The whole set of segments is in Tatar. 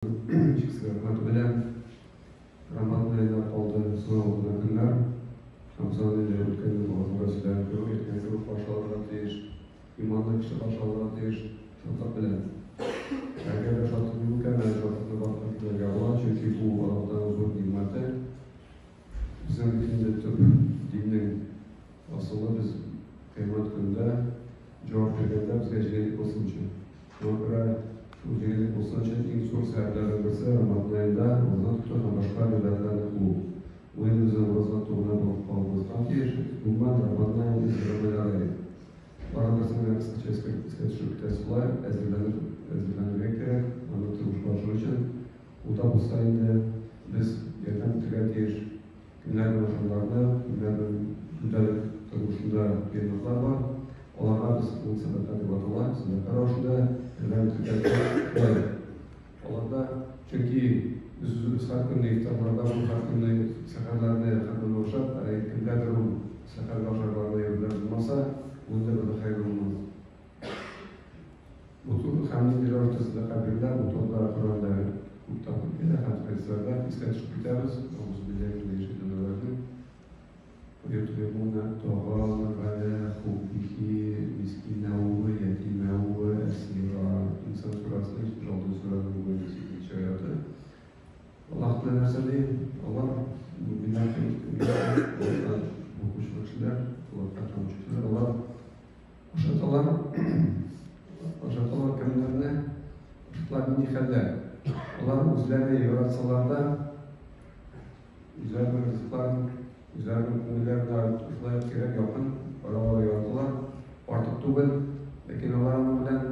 Чиксез рәхмәт белән Рамазан аена калды соңгы гына көннәр. Һәм соң инде үткән ел азында сөйләгән кебек, әйткән кебек каршы алырга тиеш. Иманлы кеше каршы алырга тиеш шатлык белән. Әгәр дә шатлык юк икән, әле шатлыкны барлыкка китерергә була, чөнки бу Аллаһтан зур нигъмәте. Безнең бит инде төп диннең асылы без кыямәт көнендә җавап биргәндә безгә җиңеллек булсын өчен. Шуңа күрә шул җиңеллек булсын өчен иң зур сәбәпләрнең берсе Рамазан аенда ураза тоту һәм башка гыйбадәтләрне кылу. Бу инде безнең ураза тоту гына булып калмаска тиеш. Гомумән, Рамазан ае ул изге гамәлләр ае. Барыбер берсен генә кыскача искә искә төшереп китәсе була, әзерләнеп әзерләнергә кирәк, аны тормышка ашыру өчен. Ул да булса инде без ярдәм итәргә тиеш. Кемнәрнең ашарларына, кемнәрнең көндәлек тормышында кыенлыклар бар, аларга без ул сәдака дип атала, сәдака рәвешендә ярдәм итәргә тиеш. Шулай аларда, чөнки без үзебез һәр көнне ифтарларда бу һәр көнне сәхәрләрне рәхәтләнеп ашап, ә кемгәдер ул сәхәргә ашарга гына әйберләр булмаса, ул инде бер дә хәерле булмас. Бу туры һәм нинди рәвештә сәдака бирелә, бу турыда Коръәндә күп тапкыр килә һәм хәдисләрдә искә төшеп китәбез. Әгъузу биллаһи минәш шәйтанир раҗим. Вә ютгыймуна ат-та'ама галя хуббихи мискинәү вә ятимәү вә әсира. Инсан сүрәсенең 76 сүрәнең бу инде 8 аяты. Аллаһ Тәгалә нәрсә ди? Алар мөминнәр, Аллаһтан куркучы кешеләр, Аллаһка ышанучы кешеләр, алар ашаталар, ашаталар кемнәрне? Ашаталар нинди хәлдә? Алар үзләре яратсалар да, үзләренең ризыкларын, үзләренең күңелләренә шулай кирәк, якын, аралары яраталар, артык түгел, ләкин алар аның белән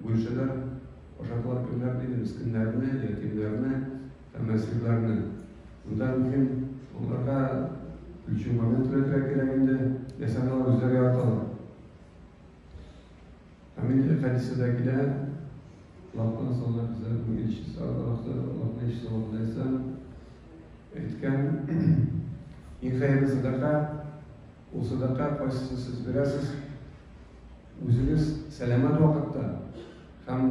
бүлешәләр, ашаталар кемнәрне инде? Мескеннәрне, ятимнәрне һәм әсирләрне. Монда мөһим аларга ключевой момент өйрәтергә кирәк инде, нәрсәне алар үзләре яраталар. Һәм инде хәдистә дә килә, Аллаһтан саллаллаһу алейһи илчесе, Аллаһның илчесе саллаллаһу алейһи вәсәлләм әйткән, иң хәерле сәдака, ул сәдака кайсысын сез бирәсез, үзегез сәламәт вакытта һәм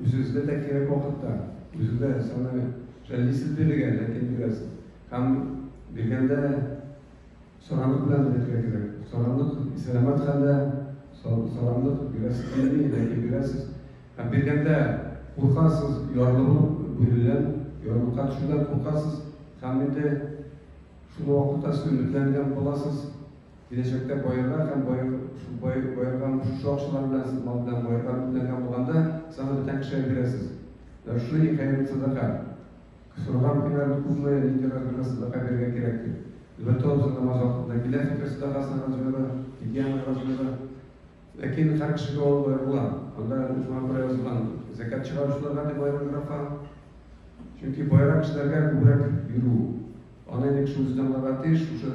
үзегезгә дә кирәк вакытта, үзегезгә саны жәллисез бирергә, ләкин бирәсез. Һәм биргәндә саранлык белән бирергә кирәк. Саранлык сәламәт хәлдә, саранлык бирәсез килми, ләкин бирәсез. Һәм биргәндә куркасыз ярлы булып бүлүдән, ярлыкка төшүдән куркасыз. Һәм инде шул вакытта сез өметләнгән буласыз, киләчәктә баерга һәм баерган шушы акчалар белән сез мал белән баерга өметләнгән булганда, сез аны бүтән кешегә бирәсез. Менә шушы иң хәерле сәдака. Сораган көннәрне күпме, нинди размерда сәдака бирергә кирәк дип. Әлбәттә, ул безнең намаз вакытында килә, фитыр сәдакасының размеры, гигиена размеры. Ләкин һәр кешегә ул аерыла. Анда шуңа күрә язылган зәкят чыгаручыларга дип аерым графа. Чөнки байрак кешеләргә күбрәк бирү. Аны инде кеше үзе дә аңларга тиеш, шушы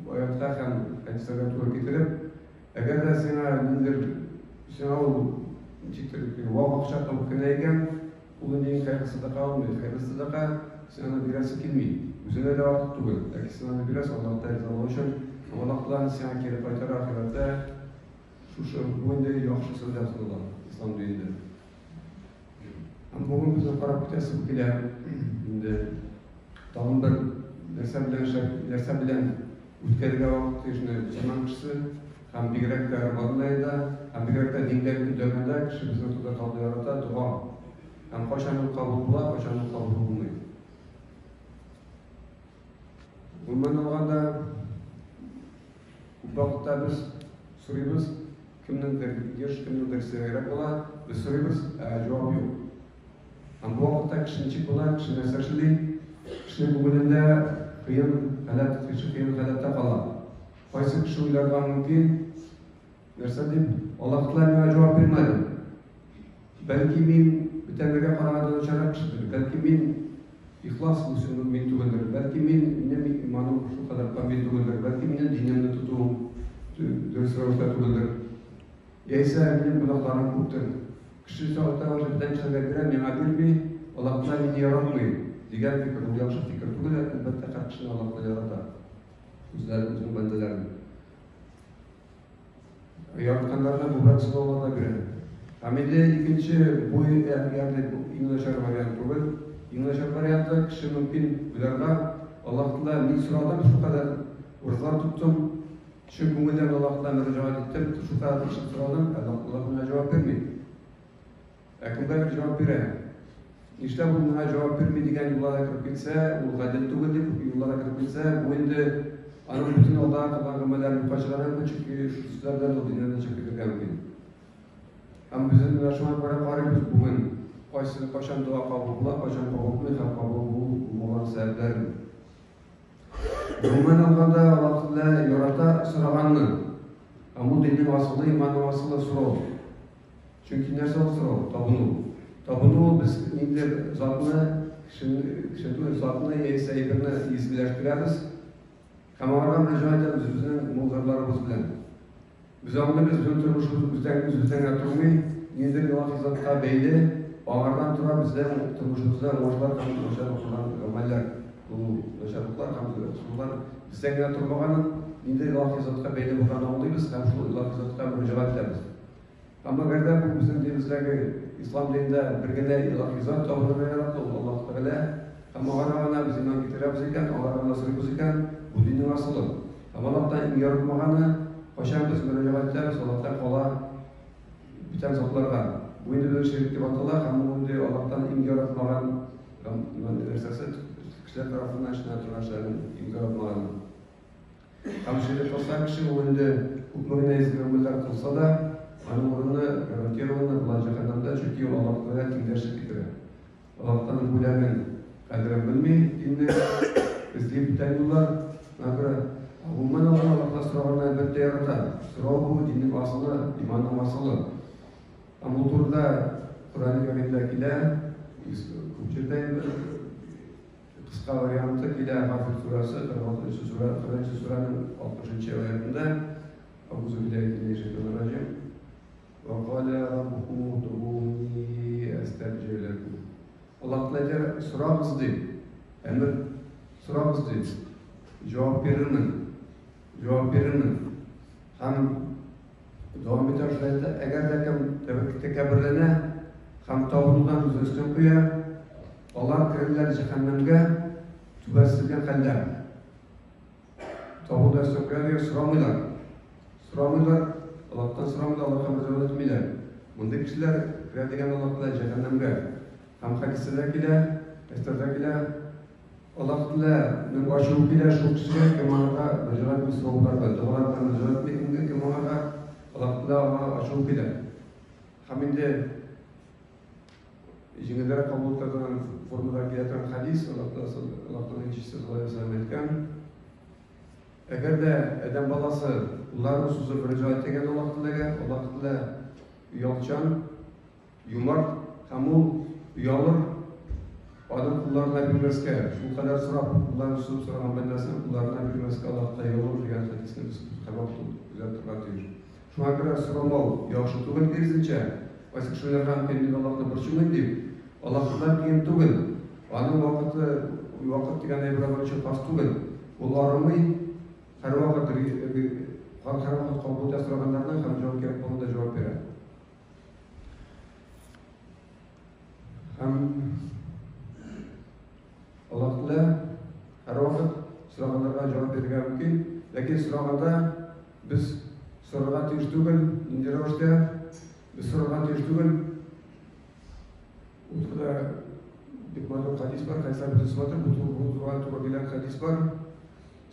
аятка һәм хәдисләргә туры китереп, әгәр дә сиңа ниндидер сиңа ул ничектер вак акча табып кенә икән, ул инде иң хәерле сәдака булмый. Хәерле сәдака син аны бирәсе килми. Үзеңә дә артык түгел. Ләкин син аны бирәсең Аллаһ Тәгалә ризалыгы өчен. Аллаһ Тәгалә сиңа кире кайтара ахирәттә. Шушы бу инде яхшы сәүдә санала ислам динендә. Һәм бүген безнең карап китәсе килә инде тагын бер нәрсә белән нәрсә белән үткәрергә вакыт тиешне мөселман кешесе һәм бигрәк тә Рамазан аенда һәм бигрәк тә диндәге көндәгәндә кеше безнең турыда кабул ярата дога. Һәм кайчан ул кабул була, кайчан ул кабул булмый. Гомумән алганда, күп вакытта без сорыйбыз, кемнеңдер еш, кемнеңдер сирәгрәк була, без сорыйбыз, ә җавап юк. Һәм бу вакытта кеше ничек була, кеше нәрсә эшли? Кешенең күңелендә кыен халәт, кеше кыен халәттә кала. Кайсы кеше уйларга мөмкин, нәрсә дип, Аллаһ Тәгалә миңа җавап бирмәде. Бәлки мин бүтәннәргә караганда начаррак кешедер, бәлки мин ихлас мөселман түгелдер, бәлки мин минем иманым шулкадәр камил түгелдер, бәлки минем динемне тотуым дөрес рәвештә түгелдер. Яисә минем гөнаһларым күптер. Кеше сәгатьтә башы бүтән кешеләргә бирә, миңа бирми, Аллаһ Тәгалә мине яратмый дигән фикер. Ул яхшы фикер түгел, әлбәттә, һәр кешене Аллаһ Тәгалә ярата. Үзләрен, үзенең бәндәләрен. Яратканнарына күбрәк сынаулар да бирә. Һәм инде икенче бу ягъни иң начар вариант түгел. Иң начар варианты, кеше мөмкин уйларга, Аллаһ Тәгалә, мин сорадым, шулкадәр уразалар тоттым, чын күңелдән Аллаһ Тәгалә мөрәҗәгать иттем, шулкадәр тырышып сорадым, ә Аллаһ миңа җавап бирми. Ә кемгәдер җавап бирә. Нишләп ул миңа җавап бирми дигән юлларга кереп китсә, ул гадел түгел дип юлларга кереп китсә, бу инде аның бөтен алдагы кылган гамәлләрен юкка чыгарырга мөмкин, чөнки шул сүзләр белән ул диннән дә чыгып китәргә мөмкин. Һәм без менә шуңа күрә карыйбыз бүген, кайсы кайчан дога кабул була, кайчан кабул булмый һәм кабул булмаган сәбәпләрен. Гомумән алганда, Аллаһ Тәгалә ярата сораганны. Һәм ул диннең асылы, иманның асылы сорау. Чөнки нәрсә ул сорау? Табыну. Табыну ул без ниндидер затны, кешене, кеше түгел, затны яисә әйберне изгеләштерәбез һәм аңарга мөрәҗәгать итәбез үзебезнең моң-зарларыбыз белән. Без аңлыйбыз, безнең тормышыбыз үздән үзебездән генә тормый, ниндидер илаһи затка бәйле, аңардан тора безнең тормышыбызда уңышлар һәм начар кылган гамәлләр, кылу, начарлыклар һәм яхшылыклар бездән генә тормаганын, ниндидер илаһи затка бәйле булганын аңлыйбыз һәм шул илаһи затка мөрәҗәгать итәбез. Һәм әгәр дә бу безнең динебездәге ислам динендә бер генә илаһи зат табынырга яраклы, ул Аллаһ Тәгалә, һәм аңарга гына без иман китерәбез икән, аңарга гына сорыйбыз икән, бу диннең асылы. Һәм Аллаһтан иң яратмаганы, кайчан без мөрәҗәгать итәбез, Аллаһтан кала бүтән затларга. Бу инде безнең ширк дип атала, һәм ул инде Аллаһтан иң яратмаган нәрсәсе, кешеләр тарафыннан эшләнә торган эшләрнең иң яратмаганы. Һәм ширек кылса кеше, ул инде күпме генә изге гамәлләр кылса да, аның урыны гарантированно була җәһәннәмдә, чөнки ул Аллаһ Тәгаләгә тиңдәшлек китерә. Аллаһ Тәгаләнең бүләген, кадерен белми, динне эзли бүтән юллар. Шуңа күрә гомумән алганда Аллаһтан сораганны әлбәттә ярата. Сорау бу диннең асылы, иманның асылы. Һәм ул турыда Коръән Кәримдә килә, күп җирдә инде Кыска варианты килә Гафир сүрәсе 46 нчы сүрә, 40 нчы сүрәнең 60 нчы аятында. Әгъузу биллаһи минәш шайтанир раҗим. Ва каля раббукум удуни астаҗиб ләкум. Аллаһ Тәгалә әйтә, сорагыз ди. Әмер сорагыз ди. Җавап бирермен. Җавап бирермен. Һәм дәвам итә шулай әйтә, әгәр дә кем тәкәбберләнә һәм табынудан үзен өстен куя, алар керерләр җәһәннәмгә түбәнселгән хәлдә. Табынудан өстен куя дигән сорамыйлар. Сорамыйлар, Аллаһтан сорамыйлар, Аллаһка мөрәҗәгать итмиләр. Мондый кешеләр керә дигән Аллаһ белән җәһәннәмгә. Һәм хәдистә дә килә, әсәрдә килә, Аллаһ Тәгаләнең ачуы килә шул кешегә, кем аңарга мөрәҗәгать итми сораулар белән, догалар белән мөрәҗәгать итми, кемгә, кем аңарга, Аллаһ Тәгалә аңа ачуы килә. Һәм инде җиңелрәк кабул итә торган формада килә торган хәдис, Аллаһ Тәгаләнең илчесе саллаллаһу алейһи ва сәлләм әйткән, әгәр дә адәм баласы кулларын сузып мөрәҗәгать иткән Аллаһ Тәгаләгә, Аллаһ Тәгалә оялчан, Юмарт һәм ул оялыр аның кулларына бирмәскә, шулкадәр сорап, кулларын сузып сораган бәндәсен кулларына бирмәскә Аллаһ та оялыр дигән хәдисне без һәрвакыт күзәтеп торырга тиеш. Шуңа күрә сорамау яхшы түгел, киресенчә, кайсы кешеләргә мөмкин, мин Аллаһны борчымыйм дип, Аллаһыдан кыен түгел, аның вакыты, вакыт дигән әйбер аның өчен хас түгел, ул арымый, һәрвакыт һәрвакыт кабул итә сораганнарны һәм җавап кирәк булганда җавап бирә. Һәм Аллаһ Тәгалә һәрвакыт сораганнарга җавап бирергә мөмкин, ләкин сораганда без сорарга тиеш түгел, нинди рәвештә без сорарга тиеш түгел. Ул турыда бик матур хәдис бар, хәдисләр бөтенесе матур, бу турыда туры килгән хәдис бар.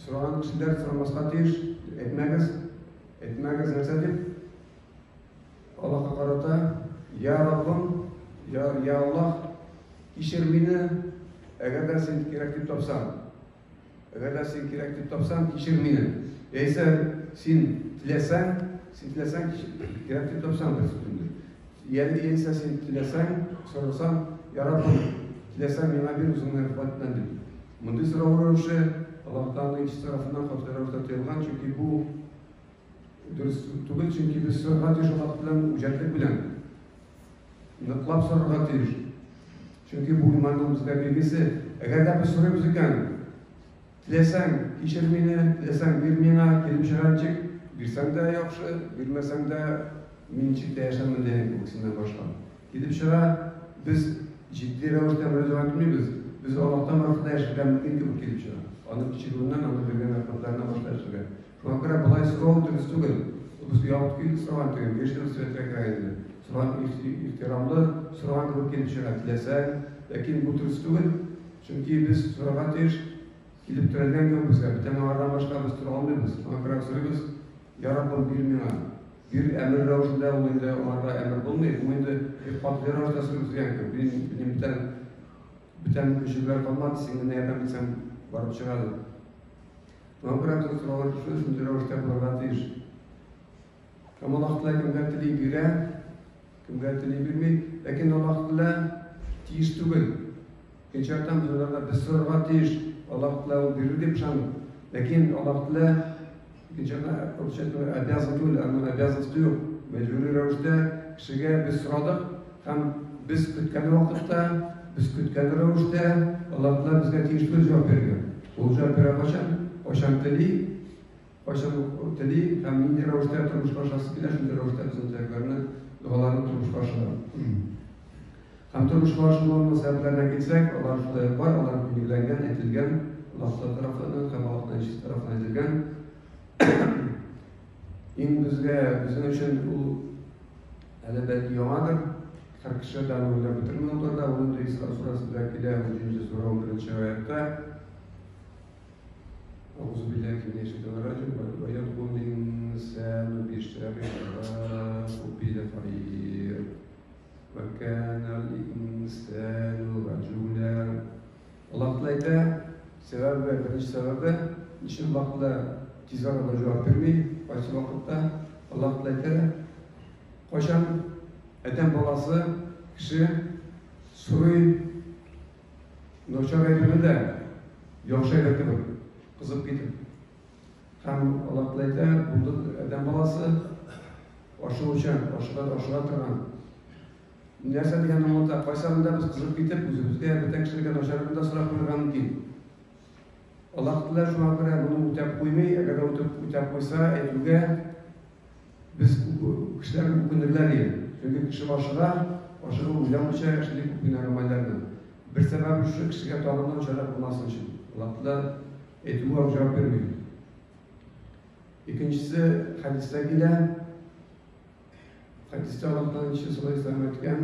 Сораган кешеләр сорамаска тиеш, әйтмәгез, әйтмәгез нәрсә дип. Аллаһка карата, Я Раббым, я, я Аллаһ, кичер мине, әгәр дә син кирәк дип тапсаң. Әгәр дә син кирәк дип тапсаң, кичер мине. Яисә син теләсәң, син теләсәң, кирәк дип тапсаң, бер сүз инде. Яисә син теләсәң, сорасаң, Я Раббым, теләсәң миңа бир үзеңнең рәхмәтеннән дип. Мондый сорау рәвеше Аллаһ Тәгаләнең илчесе тарафыннан катгый рәвештә тыелган, чөнки бу Дөрес түгел, чөнки без сорарга тиеш Аллаһ белән үҗәтлек белән. Ныклап сорарга тиеш. Чөнки бу иманның безгә билгесе. Әгәр дә без сорыйбыз икән, теләсәң, кичер мине, теләсәң, бир миңа, килеп чыга ничек, бирсәң дә яхшы, бирмәсәң дә, мин ничек тә яшәрмен дигән кебек синнән башка. Килеп чыга, без җитди рәвештә мөрәҗәгать итмибез. Без Аллаһтан башка да яшәргә мөмкин кебек килеп чыга. Аның кичерүеннән, аның биргән рәхмәтләреннән башка яшәргә. Шуңа күрә болай сорау дөрес түгел. Ул без оялып килеп сораган түгел, яшьтер сурәткә керә инде. Сораган ихтирамлы сораган кебек килеп чыга, теләсәң, ләкин бу дөрес түгел. Чөнки без сорарга тиеш, килеп терәлгән кебек безгә, бүтән аңардан башка без тора алмыйбыз. Шуңа күрә сорыйбыз, Я Раббым, бир миңа. Бир әмер рәвешендә ул инде аңарга әмер булмый, ул инде бик катгый рәвештә сорыйбыз дигән кебек. Минем, минем бүтән, бүтән мөмкинчелекләр калмады, син генә ярдәм итсәң, барып чыга дип. Шуңа күрә безнең сораулар шушы шундый рәвештә булырга тиеш. Һәм Аллаһ Тәгалә кемгә тели бирә, кемгә тели бирми. Ләкин Аллаһ Тәгалә тиеш түгел. Икенче яктан без аларга без сорарга тиеш, Аллаһ Тәгалә ул бирер дип ышанып. Ләкин Аллаһ Тәгалә икенче яктан русча әйткәндә обязан түгел, аның обязанности юк. Мәҗбүри рәвештә кешегә без сорадык һәм без көткән вакытта, без көткән рәвештә Аллаһ Тәгалә безгә тиеш түгел җавап бирергә. Ул җавап бирә кайчан? Кайчан тели, Кайчан тели һәм нинди рәвештә тормышка ашасы килә, шундый рәвештә безнең теләкләрне, догаларны тормышка ашыра. Һәм тормышка ашырылуының сәбәпләренә килсәк, алар шулай ук бар, алар билгеләнгән, әйтелгән, Аллаһ тарафыннан һәм Аллаһның илчесе тарафыннан әйтелгән. Иң безгә, безнең өчен ул әле бәлки яңадыр, һәр кеше дә аны уйлап бетерми ул турыда, ул инде Исра сүрәсендә килә, 17 сүрә 11 аятта. أعوذ بالله من الشيطان الرجيم ويدعو الإنسان بالشر دعاءه بالخير وكان الإنسان عجولا. Аллаһ Тәгалә әйтә, сәбәбе, беренче сәбәбе, ничек Аллаһ Тәгалә тиз арада җавап бирми, кайсы вакытта Аллаһ Тәгалә әйтә, кайчан адәм баласы кеше сорый Начар әйберне дә яхшы әйбер кебек кызып китеп. Һәм Аллаһ Тәгалә әйтә, булды адәм баласы ашыгучан, ашыга, ашыга торган. Нәрсә дигәнне аңлата? Кайсарында без кызып китеп, үзебезгә, бүтән кешеләргә начарны да сорап куярга мөмкин. Аллаһ Тәгалә шуңа күрә моны үтәп куймый, әгәр дә үтеп үтәп куйса, әйтүгә Без кешеләр үкенерләр иде. Чөнки кеше ашыга, ашыгып уйламыйча эшли күп кенә гамәлләрне. Бер сәбәбе шушы, кешегә тагын да начаррак булмасын өчен. Аллаһ Тәгалә әйтүгә үк җавап бирми. Икенчесе хәдистә килә. Хәдистә Аллаһ Тәгалә илчесе саллаллаһу алейһи әйткән,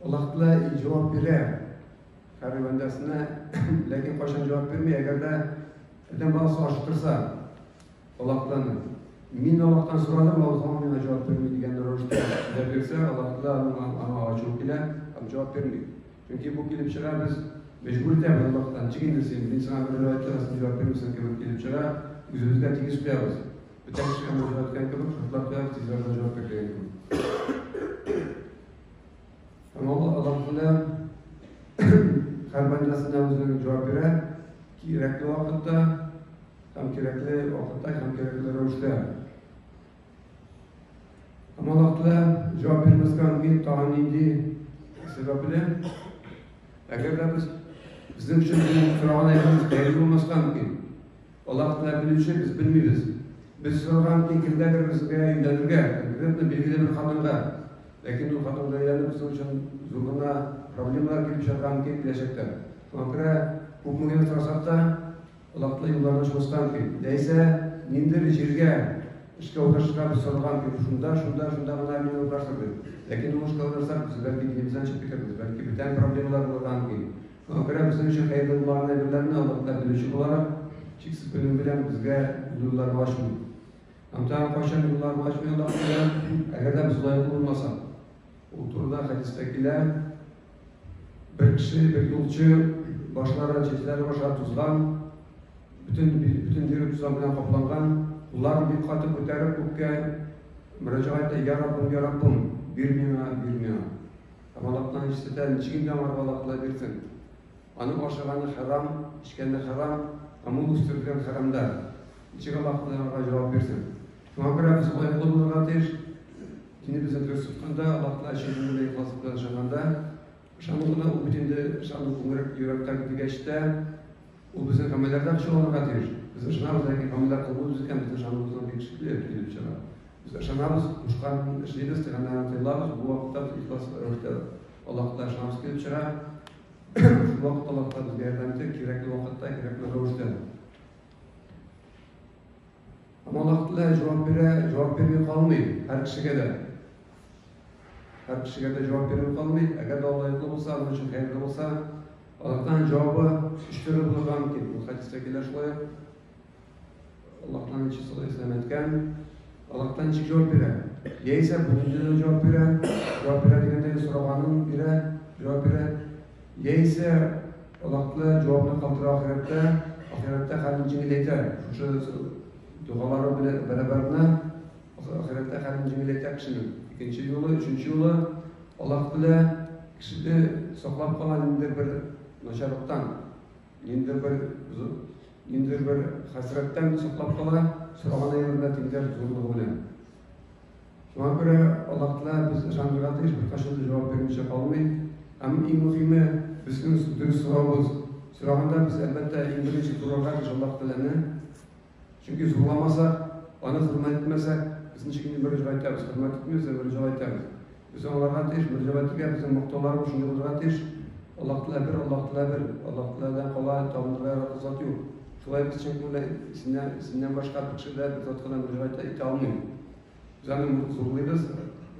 Аллаһ Тәгалә җавап бирә һәр бәндәсенә, ләкин кайчан җавап бирми, әгәр дә адәм баласы ашыктырса, Аллаһтан, Мин Аллаһтан сорадым, Аллаһ һаман миңа җавап бирми дигән рәвештә сөйләп йөрсә, Аллаһ Тәгалә аның аңа ачуы килә һәм җавап бирми. Чөнки бу килеп чыга, без мәҗбүр итәбез Аллаһтан, ничек инде син, мин сиңа мөрәҗәгать иттем, ә син җавап бирмисең кебек килеп чыга, үзебезгә тигез куябыз. Бүтән кешегә мөрәҗәгать иткән кебек, шартлап куябыз, тиз арада җавап бир дигән кебек. Һәм Аллаһ Тәгалә һәр бәндәсенә үзенең җавап бирә, кирәкле вакытта, Һәм кирәкле вакытта, һәм кирәкле рәвештә. Һәм Аллаһ Тәгалә җавап бирмәскә мөмкин тагын нинди сәбәп белән? Әгәр дә без безнең өчен бу сораган әйберебез хәерле булмаска мөмкин. Аллаһ Тәгалә белүче, без белмибез. Без сорарга мөмкин кемгәдер безгә өйләнергә, конкретно билгеле бер хатынга. Ләкин ул хатынга өйләнү безнең өчен зур гына проблемалар килеп чыгарга мөмкин киләчәктә. Шуңа күрә күпме генә сорасак та, Колаклы юлларны ачмаска мөмкин. Яисә ниндидер җиргә эшкә урнашырга без сорарга мөмкин. Шунда, шунда, шунда гына мине урнаштыр дип. Ләкин ул эшкә урнашсак, без бәлки динебездән чыгып китәрбез, бәлки бүтән проблемалар булырга мөмкин. Шуңа күрә безнең өчен хәерле булмаган әйберләрне Аллаһ Тәгалә белүче буларак, чиксез белеме белән безгә ул юлларны ачмый. Һәм тагын кайчан юлларны ачмый Аллаһ Тәгалә? Әгәр дә без лаеклы булмасак. Ул турыда хәдистә килә. Бер кеше, бер юлчы, башлары, чәчләре башлары тузган, бөтен, бөтен җире тузан белән капланган, кулларын бик каты күтәреп күккә мөрәҗәгать итә, Я Раббым, я Раббым, бир миңа, бир миңа. Һәм Аллаһтан ишетә, ничек инде аңарга Аллаһ Тәгалә бирсен? Аның ашаганы хәрам, эчкәне хәрам, һәм ул үстерелгән хәрамда. Ничек Аллаһ Тәгалә аңарга җавап бирсен? Шуңа күрә без лаеклы булырга тиеш. Динебезне дөрес тотканда, Аллаһ Тәгалә чын күңелдән ихласлык белән ышанганда, ышану гына ул бит инде ышану күңел йөрәктә дигәч тә, ул безнең гамәлләрдә чагылырга тиеш. Без ышанабыз, ләкин гамәлләр кылмыйбыз икән, безнең ышануыбыздан бик шикле килеп чыга. Без ышанабыз, кушканын эшлибез, тыйганнарын тыелабыз, бу вакытта без ихлас рәвештә Аллаһ Тәгалә ышанабыз килеп чыга. Шул вакытта Аллаһ Тәгалә безгә ярдәм итә, кирәкле вакытта, кирәкле рәвештә. Һәм Аллаһ Тәгалә җавап бирә, җавап бирми калмый һәр кешегә дә. Һәр кешегә дә җавап бирми калмый. Әгәр дә ул лаеклы булса, аның өчен хәерле булса, Аллаһтан җавабы өч төрле булырга мөмкин. Бу хәдистә килә шулай. Аллаһтан ничек саллаллаһу алейһи әйткән, Аллаһтан ничек җавап бирә? Яисә бу дөньяда җавап бирә, җавап бирә дигәндә сораганын бирә, җавап бирә. Яисә Аллаһ Тәгалә җавапны калдыра ахирәттә, ахирәттә хәлен җиңеләйтә. Шушы догалары белән бәрабәренә ахирәттә хәлен җиңеләйтә кешенең. Икенче юлы, өченче юлы Аллаһ Тәгалә кешене саклап кала ниндидер бер начарлыктан, ниндидер бер ниндидер бер хәсрәттән саклап кала, сораган әйберенә тиңдәш зурлыгы белән. Шуңа күрә Аллаһ Тәгалә без ышанырга тиеш, беркайчан да җавап бирмичә калмый. Һәм иң мөһиме, безнең дөрес соравыбыз. Сораганда без, әлбәттә, иң беренче зурларга тиеш Аллаһ Тәгаләне. Чөнки зурламасак, аны хөрмәт итмәсәк, без ничек инде мөрәҗәгать итәбез? Хөрмәт итмибез, ә мөрәҗәгать итәбез. Без аңларга тиеш, мөрәҗәгать итәргә, безнең мактауларыбыз шундый булырга тиеш. Аллаһ Тәгалә бер, Аллаһ Тәгалә бер, Аллаһ Тәгаләдән кала табынырга яраклы зат юк. Шулай без чын күңелдән синнән, синнән башка бер кеше дә, бер затка да мөрәҗәгать итә алмый. Без аны зурлыйбыз,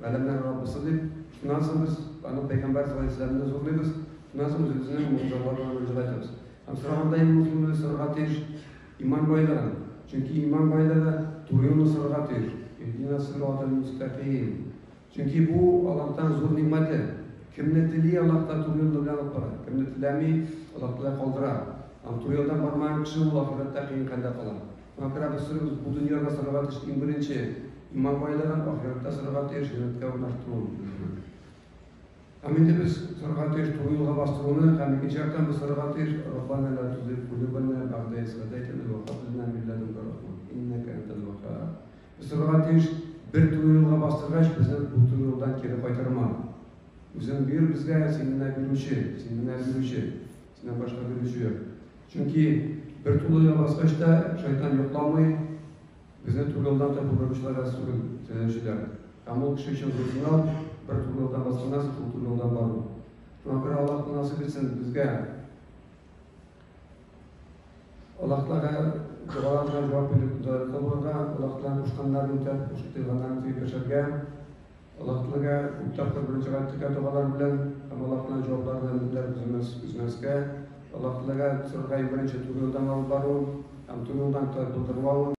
галәмнәр Раббысы дип. Шуннан соң без аның пәйгамбәр саллаллаһу алейһи ва сәлләмне зурлыйбыз. Шуннан соң үзебезнең могҗизаларына мөрәҗәгать итәбез. Һәм сораганда иң мөһиме без сорарга тиеш иман байлыгын. Чөнки иман байлыгы туры юлны сорарга тиеш. Иһдина сиратал мустаким. Чөнки бу Аллаһтан зур нигъмәте. Кемне тели, Аллаһ та туры юлны белән алып бара. Кемне теләми, Аллаһ Тәгалә калдыра. Һәм туры юлдан бармаган кеше ул ахирәттә кыен хәлдә кала. Шуңа күрә без сорыйбыз, бу дөньяда сорарга тиеш иң беренче иман байлыгын, ахирәттә сорарга тиеш җәннәткә урнаштыру. Һәм инде без сорарга тиеш туры юлга бастыруны, һәм икенче яктан без сорарга тиеш, Раббана ла тузиг кулубана бәгъдә из һәдәйтәнә ва һаб лана мин ләдүнкә рахма, иннәкә әнтәл вәһһаб. Без сорарга тиеш, бер туры юлга бастыргач, безне бу туры юлдан кире кайтарма. Үзең бир безгә, син генә бирүче, син генә бирүче, синнән башка бирүче юк. Чөнки бер туры юлга баскач та, шайтан йокламый, Безне туры юлдан тайпылдыручылар әз түгел, сәләүчеләр. Һәм ул кеше өчен зур сынау, бер туры юлдан басканнан соң шул туры юлдан бару. Шуңа күрә Аллаһ насыйп итсен безгә Аллаһ Тәгаләгә догаларга җавап биреп лаеклы булырга, Аллаһ Тәгаләнең кушканнарын үтәп, кушып тыйганнарын тыеп яшәргә, Аллаһ Тәгаләгә күп тапкыр мөрәҗәгать итәргә догалар белән һәм Аллаһ Тәгаләнең җавапларына өметләр өзмәскә, Аллаһ Тәгаләгә сорарга иң беренче туры юлдан алып бару һәм туры юлдан тайпылдырмавын.